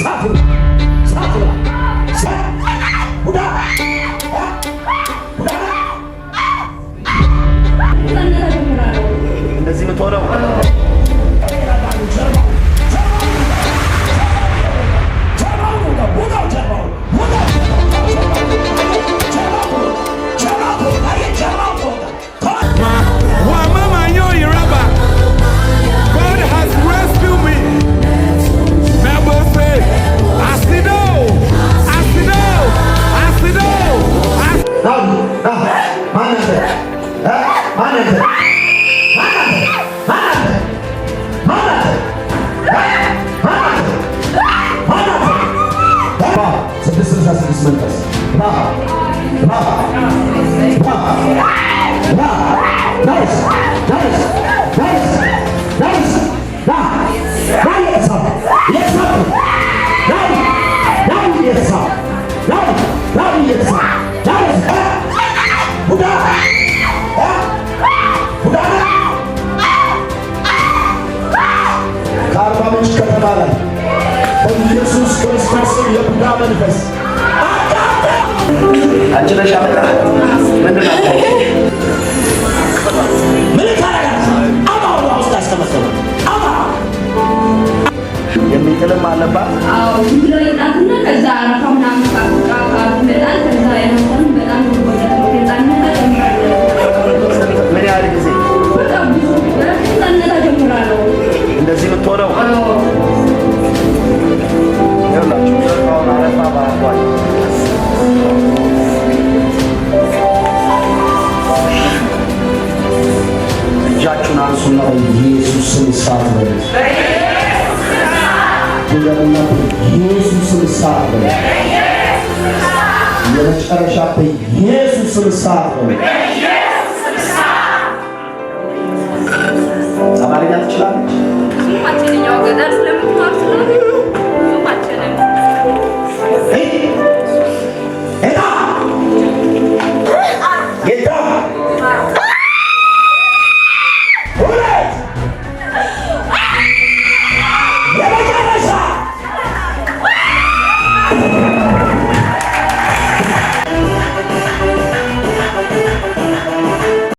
እሳት ይብላ፣ እሳት ይብላ። ቡዳ ቡዳ። እንደዚህ የምትሆነው God has rescued me. Bible say, Asido, Asido, Asido. ና ና፣ ማን አንተ? ማን አንተ? ማን አንተ? ማን አንተ? ማን አንተ? ማን አንተ? ማን አንተ? 666 መንፈስ ና ና ና ና፣ nice nice nice nice፣ ና ና፣ እየተሳብክ እየተሳብክ ና ና፣ እየተሳብክ ና ና፣ እየተሳብክ ና። ቡዳ ቡዳ ነህ። ከአርባ ምንጭ ከተማ ላይ በኢየሱስ ክርስቶስ ስም የቡዳ መንፈስ። አንቺ ነሽ ያመጣህ? ምንድን ነው? ምን ታደርጋለህ? አውጣ! ውሃ ውስጥ ያስቀመጥከው አውጣ! የሚጥልም አለባት። አዎ፣ ዝም ብሎ ይጣትና ከዛ አረፋ ምናምን ቃ ይመጣል። ከዛ የነሰን በጣም ይጎዳል። ከህፃንነታ ጀምራለሁ። ምን ያህል ጊዜ? በጣም ብዙ፣ ከህፃንነታ ጀምራለሁ። እንደዚህ የምትሆነው? አዎ። ይኸውላችሁ ዘርፋውን አረፋ በአፏ። እጃችሁን አንሱና በኢየሱስ ስም እሳት በሉት። ድገሙና በኢየሱስ ስም እሳት በሉት። የመጨረሻ በኢየሱስ ስም እሳት በሉት።